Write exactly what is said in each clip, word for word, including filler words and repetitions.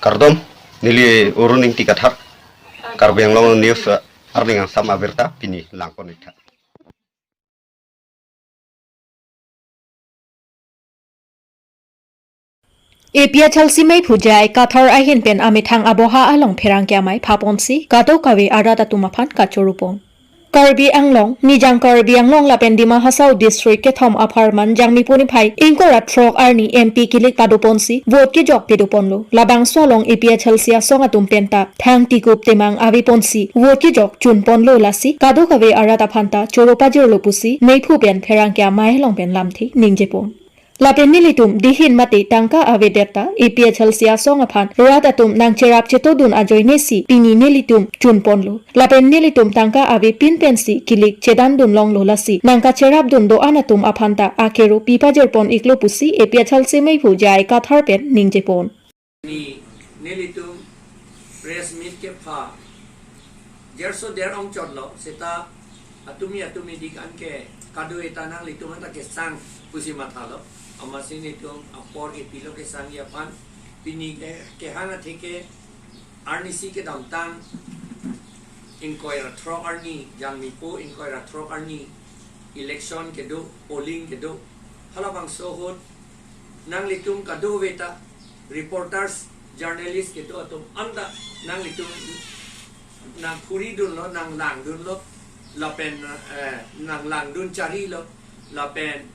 Kardom, neli Arun Ingti Kathar, Karbi Anglong News, eh, arni angsam abirta pini langpon-iktha. A P H L C meiphu J I Kathar ahin pen amethang aboha along pherangke amei phaponsi kadokave arat atum aphan kachoro pon. Karbi Anglong, Nijang Karbi Anglong lapen Dima Hasao District kethom apharman Jangmipo niphai ingkoi ra throk arni M P kilik padoponsi vote kejok pidoponlo. Labangso along A P H L C asong atum penta thang tikup temang aveponsi vote kejok chunponlo, lasi kadokave arat aphanta choro pajirlo pusi meiphu pen pherangke amei along pen lamthe ningjepon. Lapen nelitum dihin mate tangka avedet ta A P H L C asong aphan rat atum nangcherap chetodun ajoinesi pini nelitum chunponlo. Lapen nelitum tangka avepin pensi kilik chedandun longlo, lasi nangkacherapdun do-an atum aphanta akero pipajirpon-iklo pusi A P H L C meiphu J I Kathar pen ningjepon. Ni nelitum press meet kepha jerso der ongchotlo, seta atumi atumi dik anke kado-eta nanglitum anta kesang pusi mathalo. Amatsi nelitum apor kepilo kesangji aphan. Pini ke kehang atheke arnisi kedamtang ingkoi ra throk arni, Jangmipo ingkoi ra throk arni election kedo, polling kedo. Halabangso ahut nanglitum kadokave ta, reporters, journalist kedo atum anta nanglitum nangphuridunlo, nanglangdunlo, lapen, eh, nanglangdun charilo, lapen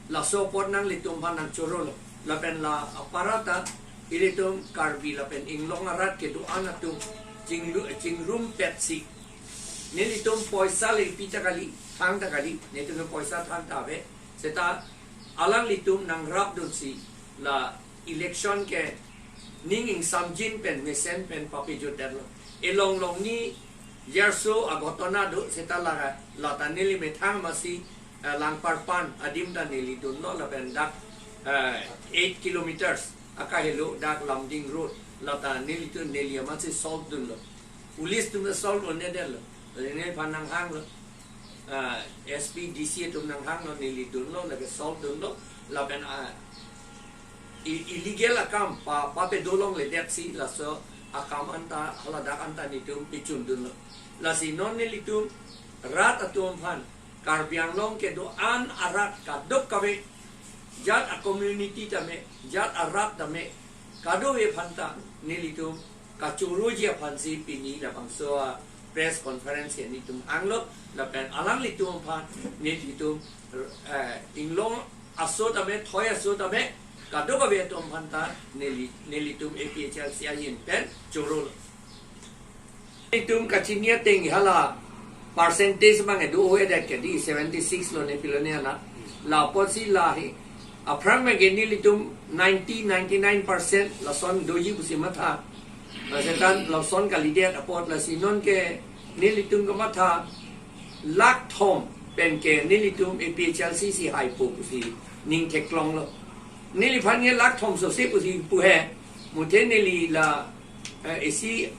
laso apot nanglitum aphan nangchorolo. Lapen la aparata ilitum Karbi lapen inglong arat kedo-an atum chinglu-, chingrumpetsi nelitum poisa le pi ta kali, thang ta kali, nelitum poisa thang ta ave. Seta alanglitum nangrapdunsi la election ke ning ingsamjin pen mesen pen papejutdetlo. Elong long ni jerso aghotona do, seta la, lata neli methang amatsi, eh, Langparpan adim ta neli dunlo lapen dak, eh, eight kilometers akahelo dak Lumding Road, lata nelitum neli amatsi solve dunlo. Police atum ta solve un-edetlo. Neliphan nanghanglo. Ah, S P, D C atum nanghanglo, neli dunlo, lake solve dunlo, lapen, ah, i-, illegal akam pa, papedo longledetsi laso akam anta, haladak anta nelitum pechundunlo. Lasi non nelitum rat atum aphan, Karbi Anglong kedo-an arat kadokave, jat a-community tame, jat arat tame, kadokave aphanta nelitum kachoroji aphansi pini labangso a-press conference ke nelitum hanglo, lapen alanglitum aphan nelitum, eh, inglong aso tame, thoi aso tame, kadokave atum aphanta neli, nelitum A P H L C ahin pen chorolo. Nelitum kachini ateng hala percentage abang edu o edet ke di seventy six lo ne pilo ne ana. La apotsi la hi aphrang abang ke nelitum ninety, ninety nine percent lason doji pusi matha. Lasetan lason kalidet apot, lasi non ke nelitum kamatha lakh thom pen ke nelitum A P H L C si haipo pusi ning theklonglo. Neliphan ke lakh thom sose pusi pu he. Muthe neli la, eh, isi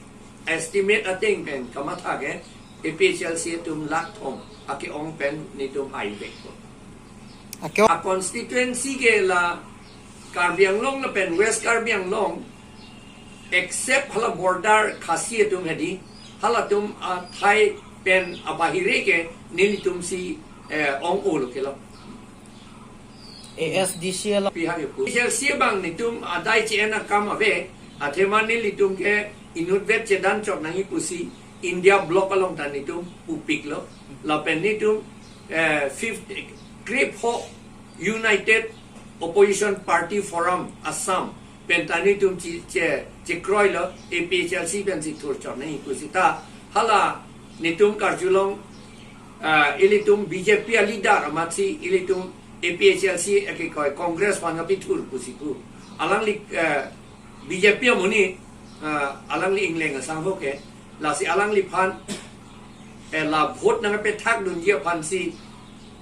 estimate ateng pen kamatha ke A P H L C atum lakh thom ake-ong pen nelitum haivekpo. Ake-ong. A-constituency ke la Karbi Anglong lapen West Karbi Anglong, except hala border Khasi atum hedi, halatum athai pen abahire ke nelitum si, eh, ong-olo kelo. A S D C along. Pi hang ipu. A S D C abang nelitum adai che-en akam ave, athema nelitum ke inutvet chedan chot nangji pusi India Bloc along ta nelitum pupiklo. Lapen nelitum, eh, fifth, krepho United Opposition Party Forum Assam pen ta nelitum che, che, chekroilo, A P H L C pensi thur chot nangji pusita. Hala nelitum karjulong, ah, ilitum B J P a-leader amatsi ilitum A P H L C akekoi Congress aphan kapethur pusi pu. Alangli, eh, B J P amonit, ah, alangli ingleng asangho ke, lasi alangliphan, eh, la vote nangpethakdunji aphansi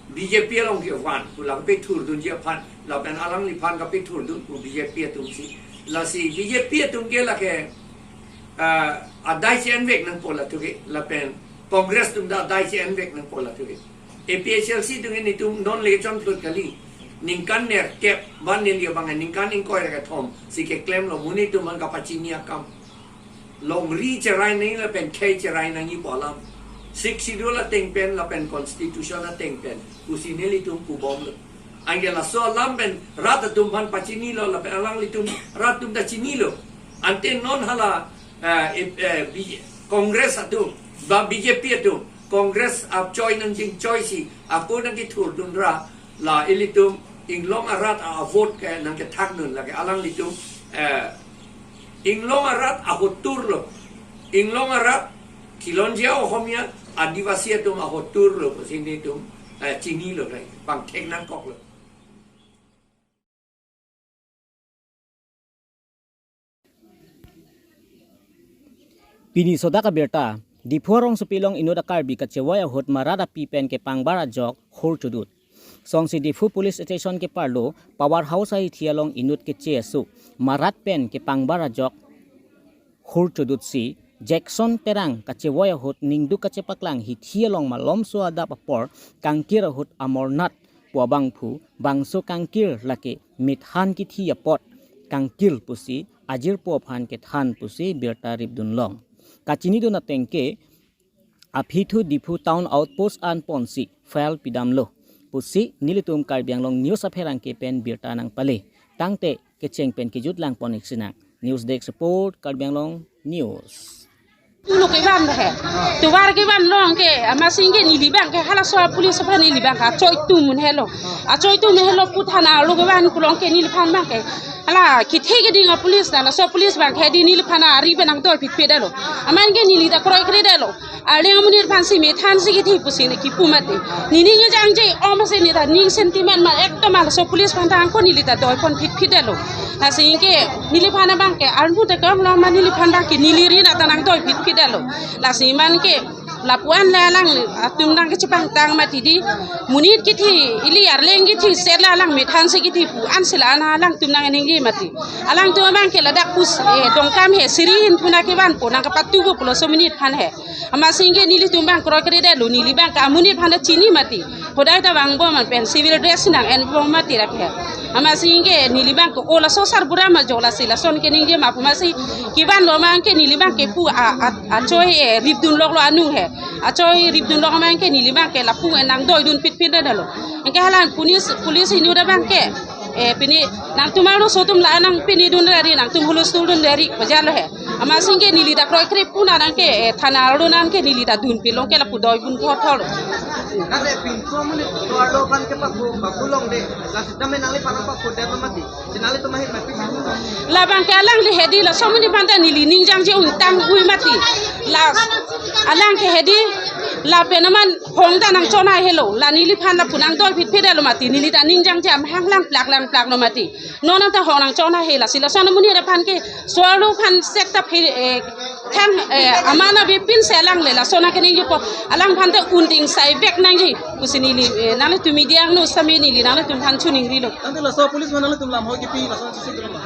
B J P along kevan pu la kapethurdunji aphan, lapen alangliphan kapethurdun pu B J P atumsi. Lasi B J P atum ke lake, ah, adai che-envek nangpo latum ke, lapen Congress atum ta adai che-envek nangpo latum ke. A P H L C atum ke nelitum non le chonphlut kali. Ningkan nerkep, van neli abang ningkan ingkoi ra kethom si keklemlo, monit atum aphan kapachini akam. Longri cherai nangji lapen khei cherai nangji pu alam. Sixth Schedule ateng pen lapen Constitution ateng pen pusi nelitum pubomlo. Anke laso alam pen rat atum aphan pachinilo lapen alanglitum rat atum ta chinilo. Ante non hala, eh, eh, eh, B-, Congress atum, ba B J P atum, Congress achoi nangchingchoi si, ako nangkethurdun ra, la ilitum inglong arat a-vote ke nangkethakdun lake alanglitum, eh, inglong arat ahotur lo, inglong arat Khilonjia Ohomia Adivasi atum ahotur lo pusi nelitum, eh, chinilo, pangthek nangkoklo. Pini sodak abirta, Diphu arongsopi along inut a-Karbi kachevoi ahut marat api pen kepangbar ajok hur chodut. Songsi Diphu Police Station keparlo Power House ahithi along inut keche aso marat pen kepangbar ajok hur chodutsi Jackson Terang kachevoi ahut ningduk kachepaklang hithi along malomso adap apor kangkir ahut Amarnath pu abangphu bangso kangkir lake mithan kithi apot kangkir pusi ajirpo aphan kethan pusi birta ripdunlong. Kachinidun ateng ke aphi thu Diphu Town Outpost an ponsi file pidamlo pusi nelitum Karbi Anglong News apherangke pen birta nangpale. Tangte kecheng pen kejut langpon-ik sinang. News Desk Report, Karbi Anglong News. Tuluk kevan he. Tovar kevan along ke, amatsi ke neli abang ke halaso a-police aphan neli abang ke achoi atum un helo. Achoi atum un helo pu thana arlo kevan pu along ke neliphan abang ke hala kethe keding a-police ta, laso police abang ke hedi neliphan ari pen nangdoi phitphit detlo. Amat ke neli ta kroikre detlo. Arleng amonit aphansi mithan si kithi pusi ne kipu mati. Nening jangje om ase ne ta ning sentiment ma ekdom halaso police aphan ta angko neli ta doipon phitphit detlo. Lasi ke neliphan abang ke armu ta kam lo ma neliphan abang ke neli ri na ta nangdoi phitphit detlo. Lasi amat ke lapu-an le alang atum nangkechepangtang mati di. Monit kithi ili arleng kithi sela alang mithan si kithi pu-an sela an alangtum nangningje mati. Alangtum abang ke ladak pus, eh, Dongkamang he siri hin puna kevanpo nangkapatubo pulo laso amonit aphan he. Amatsi ke nelitum abang kroikre detlo, neli abang ke amonit aphan ta chini mati. Hodai ta vangbom an pen civil dress nang-enbom mati ra ke. Amatsi ke neli abang ke o laso sarbura ma jo lasi lason keningje ma pu amatsi kevanlo abang ke neli abang ke pu a, a, achoi, eh, ripdunloklo anung he. Achoi ripdunlok abang ke neli abang ke lapu, eh, nangdoidun phitphit detlo. Anke hala police, police inut abang ke, eh, pini nangtum arloso atum la nangpinidun ra ri, nangtum hulustul dun ra ri, pajalo he. Amatsi ke neli ta kroikre puna nang ke, eh, thana arlo nang ke neli ta dunpilong ke lapu doibun thotthot. Nang le pinso amonit so arlo aphan ke paku, paku longde, lasi tame nangliphan paku detlo mati. Si nanglitum ahin mati. Labang ke alangli hedi laso amonit aphan ta neli ning jangje un tang-ui mati. La alang ke hedi lapen amat hong ta nangchonai helo. La neliphan lapu nangdoi phitphit detlo mati. Neli ta ning jangje amahang langplak langplaklo mati. Non ta hong nangchonai he lasi lason amonit aphan ke so arlo aphan sek ta phi, eh, thang, eh, amat abipin si alang le lason akeningjepo alangphan ta un dingsai vek nangji pusi neli, eh, nanglitum media angno sami neli nanglitum aphan choningrilo. Tangte laso police aphan nanglitum lam hoi kipi lason sisi dolo ma?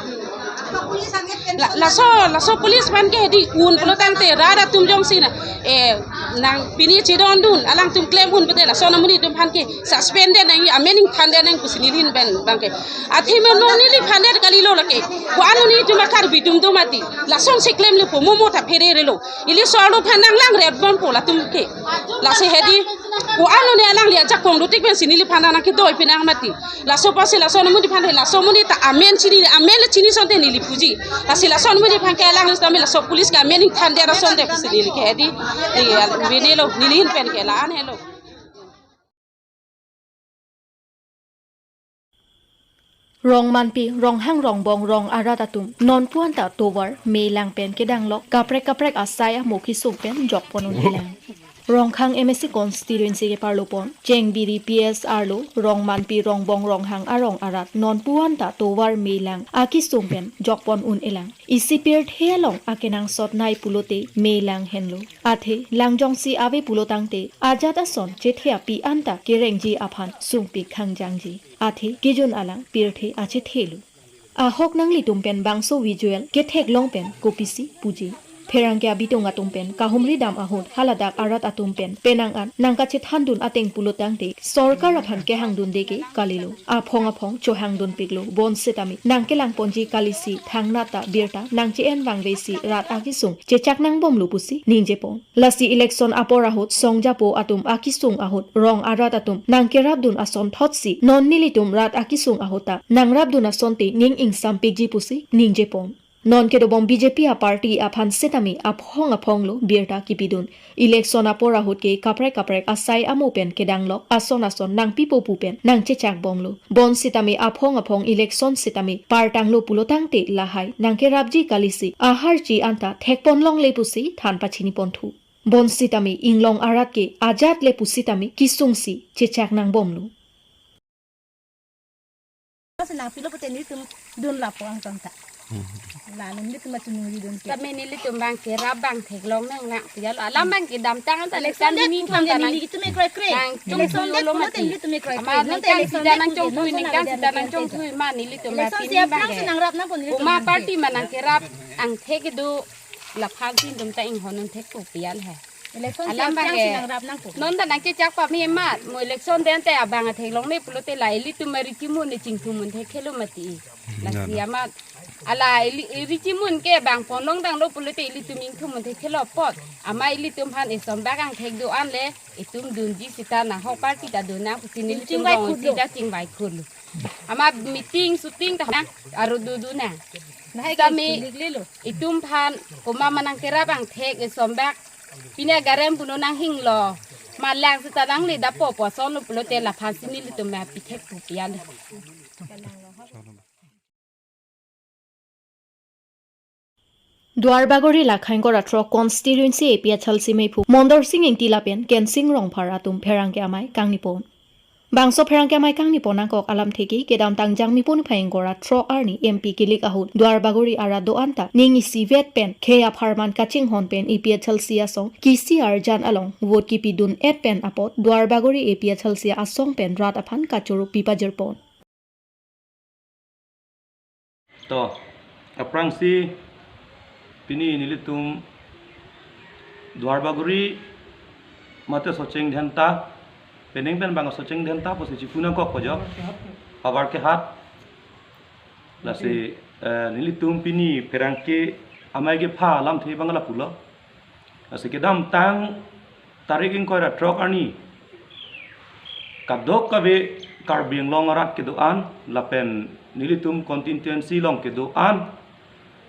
La, laso, laso police aphan ke hedi un pulo tangte rat atum jongsi na, eh, nang pini chidondun alangtum klem un pute lason amonit atum aphan ke suspended nangji, amen ingthandet nang pusi neli ahin pen abang ke. Athe men mo neliphan det kalilo lake. Ko-an netum a-Karbi atum do mati. Lasonsi klemlepo mo mo ta phererelo. Ili so arlo aphan nanglangretbompo latum ke. Lasi hedi ko-an ne alangli ajakong dotik pensi neliphan nangkedoi pinang mati. Laso apotsi lason amonit aphan he laso amonit ta amen chini, amen le chini asonte neli puji. Lasi lason amonit aphan ke alangli tame laso police ke amen ingthandet asonte pusi neli ke hedi. Neli al-, binelo, neli ahin pen ke la-an helo. Rongmanpi, Ronghang, Rongbong rong arat atum nonpu anta tovar melang pen kedanglok kaprek kaprek asai amo kisung pen jokpon un-elang. Rongkhang M A C constituency keparlopon Chengbiri P S arlo Rongmanpi, Rongbong, Ronghang arong arat nonpu anta tovar melang akisung pen jokpon un-elang. Isi pirthe along akenangsot nai pulote melang henlo. Athe lang jongsi ave pulo tangte ajat ason chethe api anta kerengji aphan sungpik khangjangji. Athe kejun alang pirthe achethelo. Ahok nanglitum pen bangso visual ketheklong pen kopisi puji. Pherangke abitung atum pen kahumri dam ahut haladak arat atum pen penang an nangkachethandun ateng pulotangte sorkar aphan kehangdunde ke kalilo. Aphong aphong chohangdunpiklo, bonsetame nangkelangponji kalisi thangnat ta birta nangche-en vangvesi rat akisung chechak nangbomlo pusi ningjepon. Lasi election apor ahut songjapo atum akisung ahut rong arat atum nangkerapdun ason thotsi non nelitum rat akisung ahut ta nangrapdun asonte ning ingsampikji pusi ningjepon. Non kedobom B J P a-party aphan setame aphong aphonglo birta kipidun. Election apor ahut ke kaprek kaprek asai amo pen kedanglok ason ason nangpipo pu pen nangchechakbomlo. Bonsetame aphong aphong election setame partanglo pulotangte lahai nangkerapji kalisi aharchi anta thekponlongle pusi than pachiniponthu. Bonsetame inglong arat ke ajatle pusitame kisungsi chechak nangbomlo. Kasi nangpilo pute nelitum dun lapu angton ta. La nelitum achiningri dun ke. Tame nelitum abang kerap abang theklong nang nang piyalo. Alam abang kedamtang ta election nang date nini pulo than ta nang nelitum ekroikre. Nang election chongthui date ulo pulo mati. Nelitum ekroikre. Ama nang nangte kan election sida date nang pulo chongthui, nang nang kan sida nang nang chongthui ma nelitum election apini siap abang nang ke. Sinang rap nangpo nelitum. Uma nang party ke. Ma nangkerap angthek kedo laphan si nelitum ta inghon un thek pu piyal he. Election alam siap abang nang ke. Sinang rap nangpo. Non ta nangchechak pame mat. Mo election date te abang atheklongle pulote la ilitum arichimun ne chingthum un theklelo mati. Lasi amat ala ili, irichimun ke bang ponlongdanglo pulote ilitum ingthum un theklelo apot. Ama ilitum aphan esom bak angthek do-an le itum dunji seta nahok party ta dun nang pusi nelitum chingvai rong khutlo. Sida chingvai khutlo. Ama meeting shooting ta nang aru dudu nang. Nahai sami ke liklilo. Itum aphan komat ma nangkerap angthek esom bak. Pine garem puno nanghinglo. Malang seta nangle dapo po asonlo pulote laphan si nelitum ma pithek pu piyal. Duarbagori la Khainkora throk constituency A P H L C meiphu Mondor Sing Ingti lapen Kensing Rongphar atum pherangke amei kangnipon. Bangso pherangke amei kangnipon nangkok alamthe ke kedamtang Jangmi pon phai ingkoi ra throk arni M P kilik ahut Duarbagori arat do-an ta ning isivet pen khei apharman kachinghon pen A P H L C asong kisi arjan along vote kipidun-et pen apot Duarbagori A P H L C asong pen rat aphan kachoro pipajirpon. To, aphrangsi pini nelitum Duarbagori mate Socheng Dhenta, penang pen bang Socheng Dhenta pusi chipu nangkok pajok, Havar Kehat. Lasi, eh, nelitum pini pherangke amei kepha alamthe abang lapulo. Lasi kedamtang tarik ingkoi ra throk arni kadokave Karbi Anglong arat kedo-an lapen nelitum constituency along kedo-an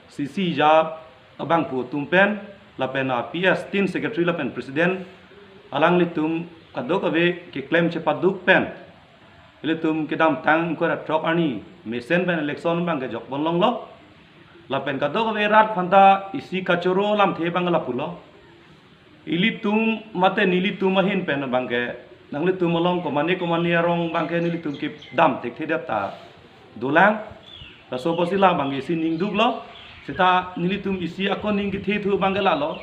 C C ja abangphu atum pen lapen a P S tin secretary lapen president alanglitum kadokave keklem chepaduk pen ilitum kedamtang ingkoi ra throk arni mesen pen election abang kejokponlonglo. Lapen kadokave rat aphanta isi kachoro alamthe abang lapulo. Ilitum mate nelitum ahin pen abang ke nanglitum along komane komane arong abang ke nelitum kedam thekthedet ta dolang. Laso apotsi la abang ke isi ningduklo. Seta nelitum isi ako ning kethethu abang ke lalo.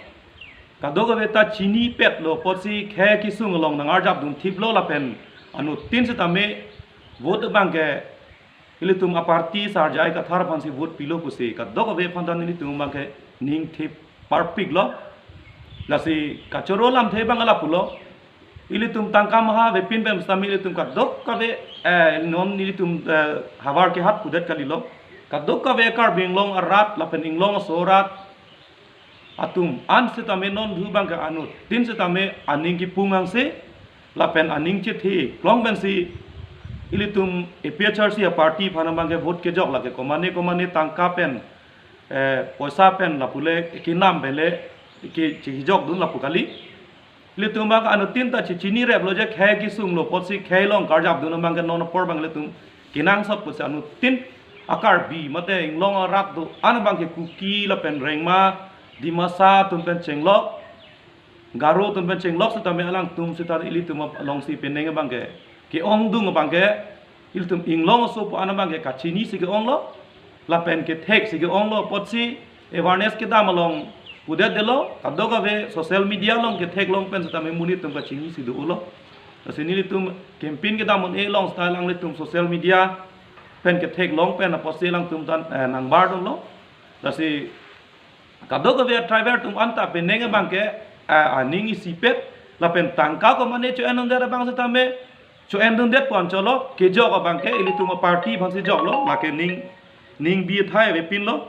Kadokave ta chinipetlo apotsi khei kisung along nangarjapdun thiplo lapen anuttin setame vote abang ke ilitum a-party Sar J I Kathar aphansi vote pilo pusi kadokave aphanta nelitum abang ke ning thip parpiklo. Lasi kachoro alamthe abang lapulo. Ilitum tangka maha avepin pen setame ilitum kadokave, eh, non nelitum, eh, Havar Kehat pudet kalilo. Kadokave Karbi Anglong arat lapen inglong aso arat atum an setame non thu abang ke anuttin setame aning kipung angse lapen aning chetheklong pensi ilitum A P H L C a-party aphan abang ke vote kejok lake komane komane tangka pen, eh, poisa pen lapu le kenam pen le ke chehijokdun lapu kali. Ilitum abang anuttin ta chechinireplo je khei kisunglo apotsi khei along karjapdun abang ke non apor abang ilitum kenangsot pusi anuttin a-Karbi mate inglong arat do-an abang ke Kuki lapen Rengma, Dimasa atum pen chenglok, Garo atum pen chenglok setame alangtum seta ilitum alongsi penang abang ke ke-ongdung abang ke ilitum inglong aso pu an abang ke kachinisi ke-onglo lapen ketheksi ke-onglo apotsi awareness kedam along pudetdetlo, kadokave social media along ketheklong pen setame monit atum kachinisi do-olo. Lasi nelitum campaign kedam un-e along seta alanglitum social media pen ketheklong pen apotsi alangtum tan, eh, nangbardunlo. Lasi Kadokave a-tribal atum anta penang abangke, ah, aning isipet, lapen tangka komane cho-en dundet abang setame, cho-en dundet pon cholo, kejok abangke, ilitum a-party aphansi joklo, lake ning, ning bi thai avepinlo.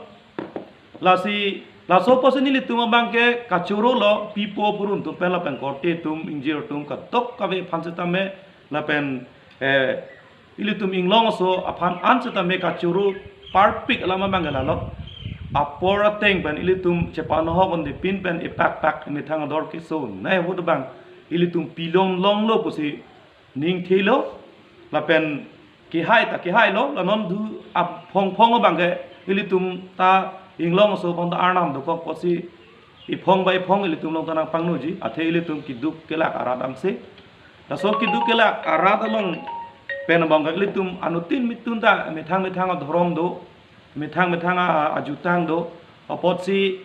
Lasi, laso apotsi nelitum abangke kachorolo, pipo purun atum pen lapen korte atum, ingjir atum, kadokave aphan setame, lapen, eh, ilitum inglong aso aphan an setame kachoro parpik alam abangke lalo. Apor ateng pen ilitum chepanohok un-e pin pen epakpak methang ador keso nai ahut abang ilitum pilong longlo pusi ningthelo, lapen kehai ta kehailo, la non dhu aphongphong abangke ilitum ta inglong aso aphan ta arnam dokok pusi iphong ba iphong ilitum along ta nangpangnoji, athe ilitum keduk kelak arat angse. Laso keduk kelak arat along pen abangke ilitum anuttin mitun ta methang methang adhorom do, methang methang a-, ajutang do, apotsi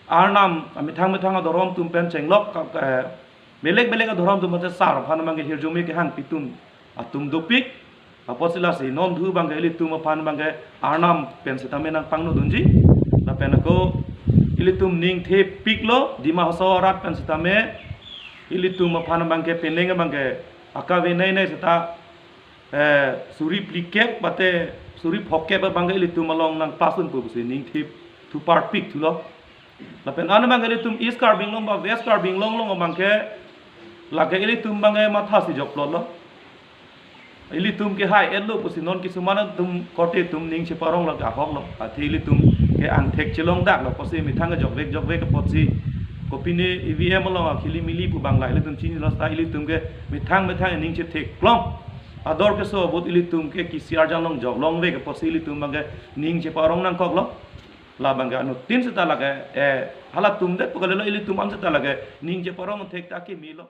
arnam methang methang adhorom atum pen chenglok ka, ka, belek belek adhorom atum pen sar aphan abangke hirjume kehang pitun atum dopik, apotsi lasi non dhu abangke ilitum aphan abangke arnam pen setame nangpangno dunji. Lapen ako ilitum ningthepiklo, Dima Hasao arat pen setame ilitum aphan abangke penang abangke akavenei nei seta, eh, suri phlikep mate suri phokep abangke ilitum along nangpasun pu pusi ningthep thu parpik thulo. Lapen an abangke ilitum East Karbi Anglong ba West Karbi Anglong along abangke lake ilitum abangke mathasi jokplotlo. Ilitum kehai-etlo pusi non kisuman atum korte atum ning cheparong lake ahoklo. Athe ilitum ke angthek chelongdaklo pusi methang jokvek jokvek apotsi kopine E V M along akhili mili pu abang la ilitum chinilo seta ilitum ke methang methang ning chetheklong ador keso ahut ilitum ke kisi arjan along joklongvek apotsi ilitum abangke ning cheparong nangkoklo. La abangke anuttin seta lake, eh, halatum det pu kalilo, ilitum an seta lake ning cheparong thek ta kemelo.